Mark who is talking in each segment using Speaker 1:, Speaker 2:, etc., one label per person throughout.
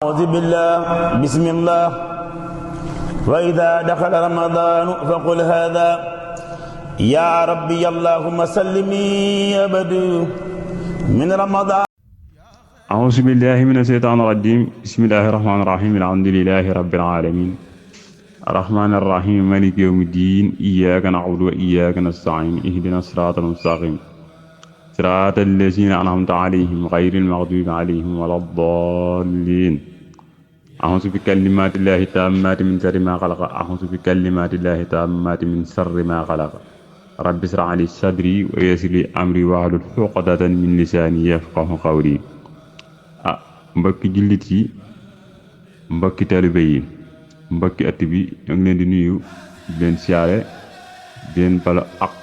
Speaker 1: أعوذ بالله بسم الله وإذا دخل رمضان فقل هذا يا ربي اللهم سلمي أبدا من رمضان.
Speaker 2: أعوذ بالله من الشيطان الرجيم بسم الله الرحمن الرحيم الحمد لله رب العالمين الرحمن الرحيم مالك يوم الدين إياك نعبد وإياك نستعين اهدنا الصراط المستقيم صراط الذين أنعمت عليهم غير المغضوب عليهم ولا الضالين. أعوذ بكلمات الله التامات من شر ما خلق أعوذ بكلمات الله التامات من شر ما خلق رب اشرح لي صدري ويسر لي أمري واحلل عقدة من لساني يفقهوا قولي. mbokki jullit yi mbokki taalibe yi mbokki at bi ñu ngi leen di nuyu di leen siyaare di leen bala àq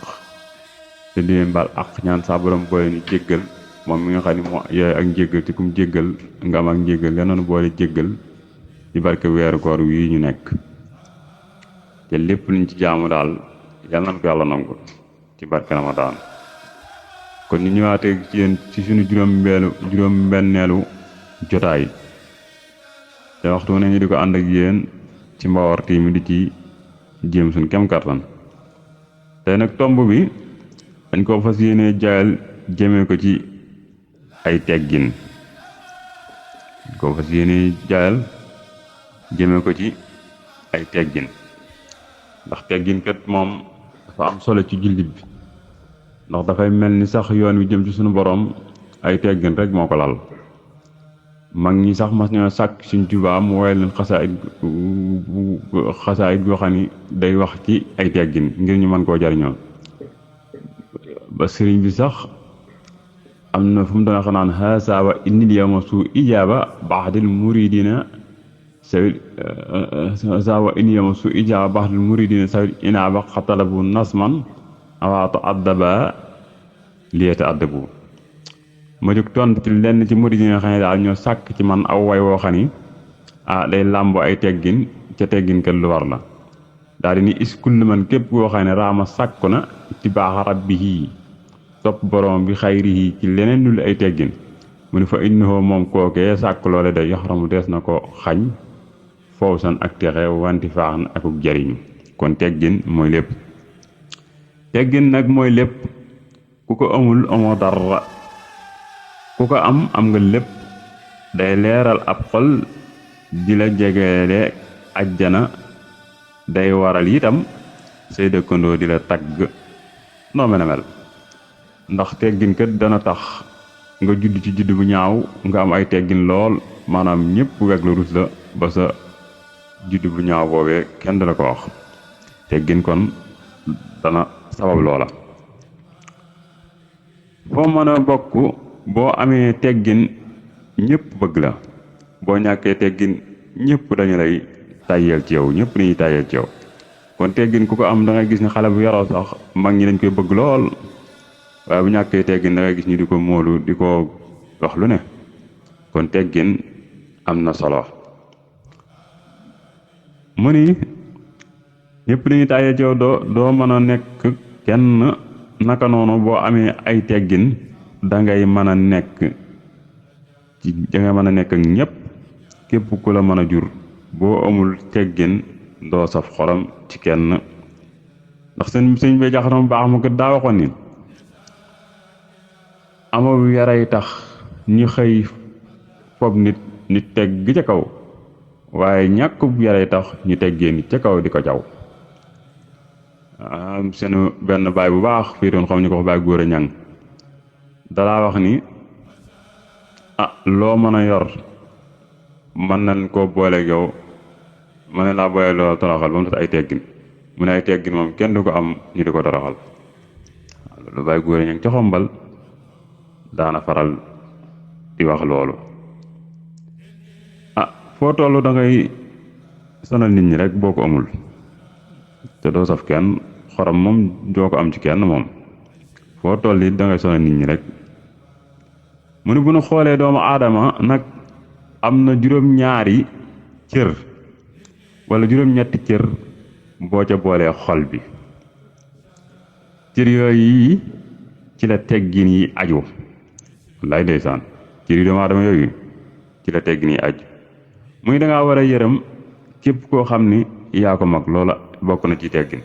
Speaker 2: te di leen bal àq ñaan saa borom boole ni jéggal moom mi nga xam ne moo yaay ak njéggal te kum jéggal nga am ak njéggal nga noonu boole jéggal ci barke weeru koor wi ñu nekk te lépp luñ ci jaamu daal yal nañ ko yàlla nangu ci barke Ramadan. kon ñu ñëwaatee ci yéen ci suñu juróom-benneelu jotaay te waxtu ne ñu di ko ànd ak yéen ci Mbaworti mi di ci jéem suñ kem kattan. tey nag tomb bi dañ ko fas yéene jaayal jëmee ko ci ay teggin ko ci ay teggin ndax teggin kat moom dafa am solo ci jullit bi ndax dafay mel ni sax yoon wi jëm ci suñu borom ay teggin rek moo ko lal. mag ñi sax mas ñoo sàkk suñ Tuubaa mu woy leen xasaayit goo xam ni day wax ci ay teggin ngir ñu mën koo jariñoo ba sëriñ bi sax am na fu mu doon xanaan haasa wa innil yawma su ijaaba ba'dil muridina sawil haasa wa innil yawma su ijaaba ba'dil muridina sawil inaaba xatalabu nasman awaatu addaba liyata addabu. ma jóg tontu ci lenn ci murid yi nga xam ne daal ñoo sàkk ci man aw way woo xam ni day làmbo ay teggin ca teggin kat lu war la daal di ni iskul man képp koo xam ne raama sàkku na ci baax rabbihi topp borom bi xayrihi ci leneen lu ay teggin mu ne fa innahu moom kookee sàkk loole day yaxramu dees na ko xañ fawsan ak texe wanti faax na akuk jariñu. kon teggin mooy lépp. teggin nag mooy lépp ku ko amul amoo dara ku ko am nga lépp. day leeral ab xol di la jegeele ajjana day waral itam say dëkkandoo di la tagg noo mel a mel ndax teggin kat dana tax nga judd ci judd bu ñaaw nga am ay teggin lool maanaam ñëpp weg la rus la ba sa judd bu ñaaw boobee kenn du la ko wax. teggin kon dana sabab loola. foo mën a bokk boo amee teggin ñëpp bëgg la boo ñàkkee teggin ñëpp dañu lay tàyyeel ci yow ñëpp dañuy tàyyeel ci yow. kon teggin ku ko am da ngay gis ne xale bu yaroo sax mag ñi dañ koy bëgg lool waaye bu ñàkkee teggin da ngay gis ñu di ko móolu di ko wax lu ne. kon teggin am na solo. mu ni ñëpp dañuy tàyyeel ci yow doo mën a nekk kenn naka noonu boo amee ay teggin dangay mën a nekk ak ñëpp képp ku la mën a jur boo amul teggin doo saf xolam ci kenn. ndax sëñ bay jaxate mu baax ma ko daa waxoon ni amaw yaray tax ñu xëy fob nit tegg ca kaw waaye ñàkkub yaray tax ñu teggee nit ca kaw di ko jaw. seen benn baay bu baax fii doon xam ñu ko wax baay góor a ñang dalaa wax ni loo mën a yor mën nañ koo booleeg yow mën na laa booleeg loo toroxal ba mu tax ay teggin mu ne ay teggin moom kenn du ko am ñu di ko toroxal. loolu baay góor a ñang ca Xombal daana faral di wax loolu. foo tollu da ngay sonal nit ñi rek boo ko amul te doo saf kenn xorom moom doo ko am ci kenn moom foo toll it da ngay sonal nit ñi rek. mu ne bu nu xoolee doomu aadama nag am na juróom-ñaari cër wala juróom-ñetti cër boo ca boolee xol bi. cër yooyu ci la teggin yi aju wallaay ndeysaan cër yi doomu aadama yooyu ci la teggin yi aju muy dangaa war a yërëm képp koo xam ni yaa ko mag, loola bokk na ci teggin.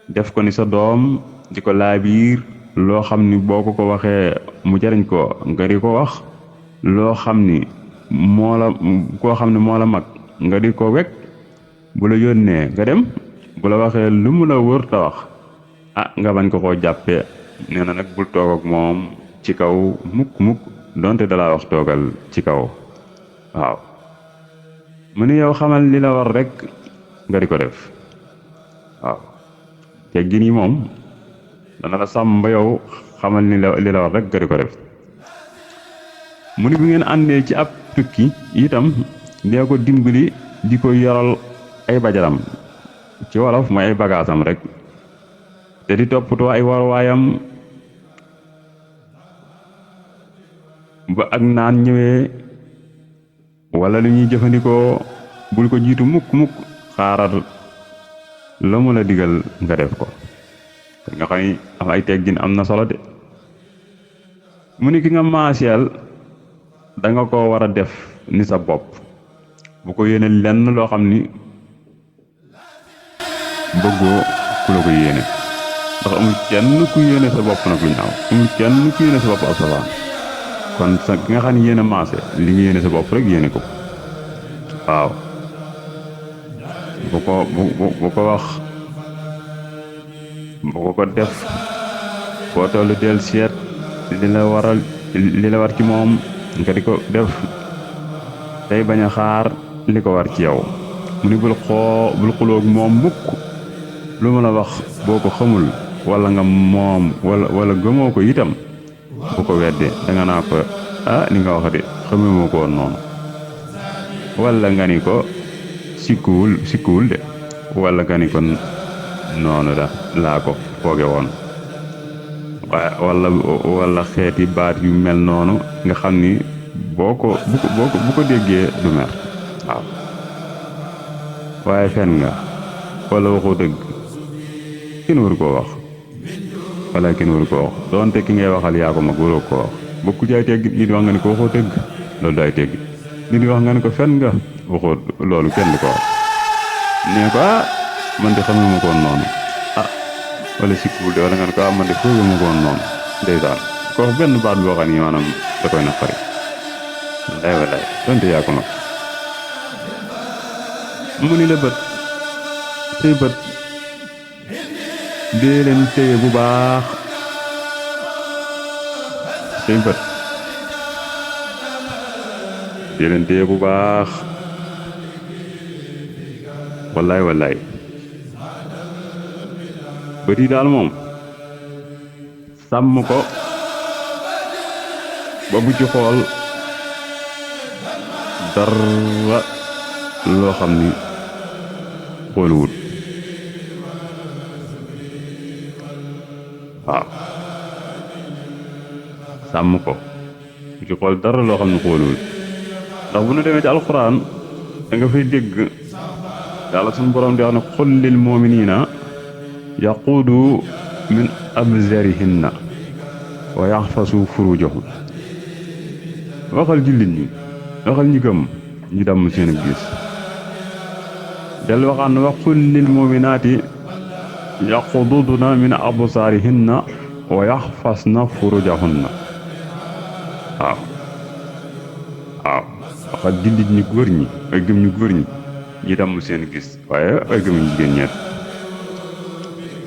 Speaker 2: def ko ni sa doom, di ko laabiir loo xam ni boo ko waxee mu jariñ ko nga di ko wax, loo xam ni koo xam ne moo la mag nga di ko wekk, bu la yónnee nga dem, bu la waxee lu mu la wër ta wax nga bañ ko koo jàppee. nee na nag bul toog ak moom ci kaw mukk donte dalaa wax toogal ci kaw. waaw mu ni yow xamal li la war rek nga di ko def. waaw teggin yi moom dana la sàmm ba yow xamal ni li la war rek nga di ko def. mu ni bu ngeen àndee ci ab tukki itam dee ko dimbali di ko yoral ay bajaram, ci wolof mooy ay bagaasam rek, te di toppatoo ay waruwaayam ba ak naan ñëwee wala lu ñuy jëfandikoo bul ko jiitu mukk xaaral la mu la digal nga def ko. kon nga xam ni am ay teggin am na solo de. mu ni ki nga maaseel danga ko war a def ni sa bopp, bu ko yéene lenn loo xam ni bëggoo ku la ko yéene, ndax amul kenn ku yéene sa bopp nag lu ñaaw, amul kenn ku yéene sa bopp ab safaan. kon sa ki nga xam ne yéene maase li nga yéene sa bopp rek yéene ko. waaw bu ko wax, bu ko def, foo tollu del seet li la war ci moom nga di ko def, tey bañ a xaar li ko war ci yow. mu ni bul xuloog moom mukk, lu ma la wax boo ko xamul wala nga moom wala gëmoo ko itam bu ko weddee danga naa ko li nga wax de xamee ko woon noonu, wala nga ni ko sikkuwul de, wala nga ni ko noonu laa ko fooge woon. wala xeeti baat yu mel noonu nga xam ni bu ko déggee du mer. waaw waaye fen nga wala waxoo dëgg kenn waru koo wax, wala kenn waru koo wax doonte ki ngay waxal yaa ko mag waroo koo wax. bokku jaay tegg nit wax nga ni ko waxoo dëgg, loolu daay tegg. nit wax nga ni ko fen nga waxoo, loolu kenn du ko wax. nee ko man de xamee ma ko woon noonu, wala sikkuwul de, wala nga ne ko man de foofu ma ko woon noonu. ndeysaan ko wax benn baat boo xam ni maanaam da koy naqari. wallaay donte yaa ko mag. mu ni la bët, say bët dee leen téye bu baax. say bët dee leen téye bu baax. wallaay bët yi daal moom sàmm ko ba bu ci xool dara loo xam ni xooluwut. waaw sàmm ko bu ci xool dara loo xam ni xooluwut, ndax bu nu demee ci alxuraan da nga fay dégg yàlla suñu borom di wax ne qul lil mu'minina yaquudu min absarihinna wa yaxfasu furujahum. waxal jullit ñi, waxal ñi gëm ñi damm seen gis. del waxaan ne wa qul lil mu'minaati yaqududna min absaarihinna wa yaxfasna furujahunna. waaw waxal jullit ñi góor ñi ay gëm ñu góor ñi ñi damm seen gis, waaye ay gëm ñu jigéen ñeet.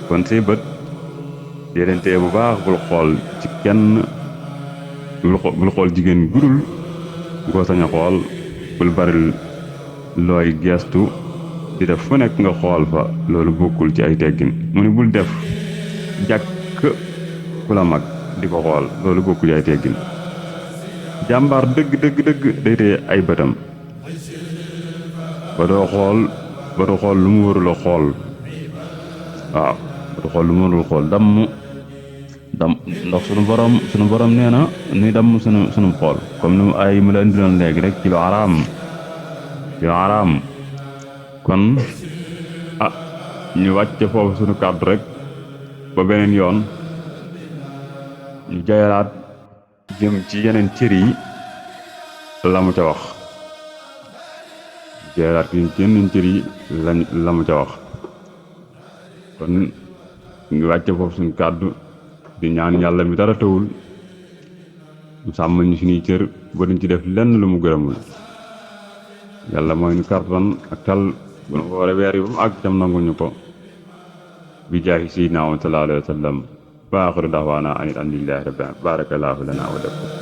Speaker 2: kon say bët dee leen téye bu baax, bul xool ci kenn, bul xool jigéen gudul goo sañ a xool, bul bari looy geestu di def fu nekk nga xool fa, loolu bokkul ci ay teggin. mu ni bul def jàkk ku la mag di ko xool, loolu bokkul ci ay teggin. jàmbaar dëgg day téye ay bëtam ba doo xool lu mu warul a xool. waaw du xool lu mu warul xool, damm ndax sunu borom nee na nuy damm sunu xool, comme ni mu ay mu la indiloon léegi rek ci lu araam. kon ñu wàcce foofu sunu kàddu rek ba beneen yoon ñu jayalaat jëm ci yeneen cër yi la mu ca wax. jeeraat ki yenn cër yi la mu ca wax kon ngi wàcce foofu suñ kàddu di ñaan yàlla mi dara tawul mu sàmmal ñu suñuy cër ba duñ ci def lenn lu mu gërëmul yàlla mooy ñu kartan ak tal bu nu woore weer yi ba mu àgg tam nanguñu ko bi jaahi sayyidina sallallahu alayhi wa sallam wa aaxiru da'waana an alhamdulillahi rabbil aalamiin baarakallaahu lanaa wa lakum